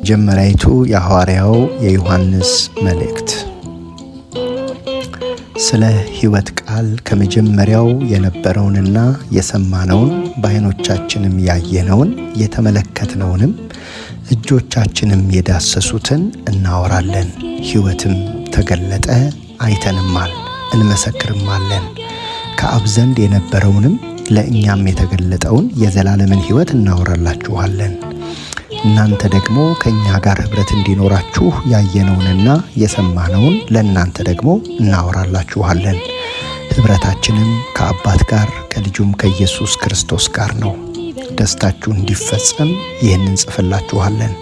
መጀመሪያይቱ የሐዋርያው የዮሐንስ መልእክት። ስለ ሕይወት ቃል ከመጀመሪያው የነበረውንና የሰማነውን በዓይኖቻችንም ያየነውን የተመለከትነውንም እጆቻችንም የዳሰሱትን እናወራለን። ሕይወትም ተገለጠ፣ አይተንማል፣ እንመሰክርማለን። ከአብ ዘንድ የነበረውንም ለእኛም የተገለጠውን የዘላለምን ሕይወት እናወራላችኋለን። እናንተ ደግሞ ከእኛ ጋር ኅብረት እንዲኖራችሁ ያየነውንና የሰማነውን ለእናንተ ደግሞ እናወራላችኋለን። ኅብረታችንም ከአባት ጋር ከልጁም ከኢየሱስ ክርስቶስ ጋር ነው። ደስታችሁ እንዲፈጸም ይህን እንጽፍላችኋለን።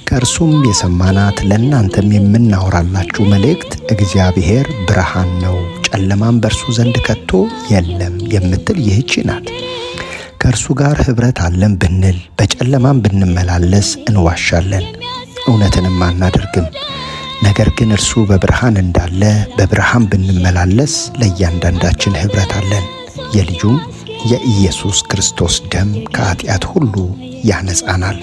ከእርሱም የሰማናት ለእናንተም የምናወራላችሁ መልእክት እግዚአብሔር ብርሃን ነው፣ ጨለማም በእርሱ ዘንድ ከቶ የለም የምትል ይህች ናት። ከእርሱ ጋር ኅብረት አለን ብንል በጨለማም ብንመላለስ እንዋሻለን፣ እውነትንም አናደርግም። ነገር ግን እርሱ በብርሃን እንዳለ በብርሃን ብንመላለስ ለእያንዳንዳችን ኅብረት አለን። የልጁም የኢየሱስ ክርስቶስ ደም ከኃጢአት ሁሉ ያነጻናል።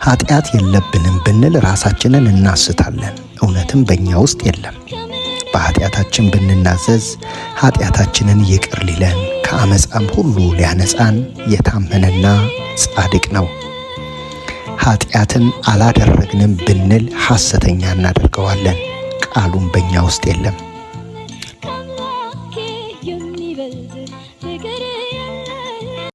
ኃጢአት የለብንም ብንል ራሳችንን እናስታለን፣ እውነትም በእኛ ውስጥ የለም። በኃጢአታችን ብንናዘዝ ኃጢአታችንን ይቅር ሊለን ከአመፃም ሁሉ ሊያነጻን የታመነና ጻድቅ ነው። ኃጢአትን አላደረግንም ብንል ሐሰተኛ እናደርገዋለን፣ ቃሉም በእኛ ውስጥ የለም።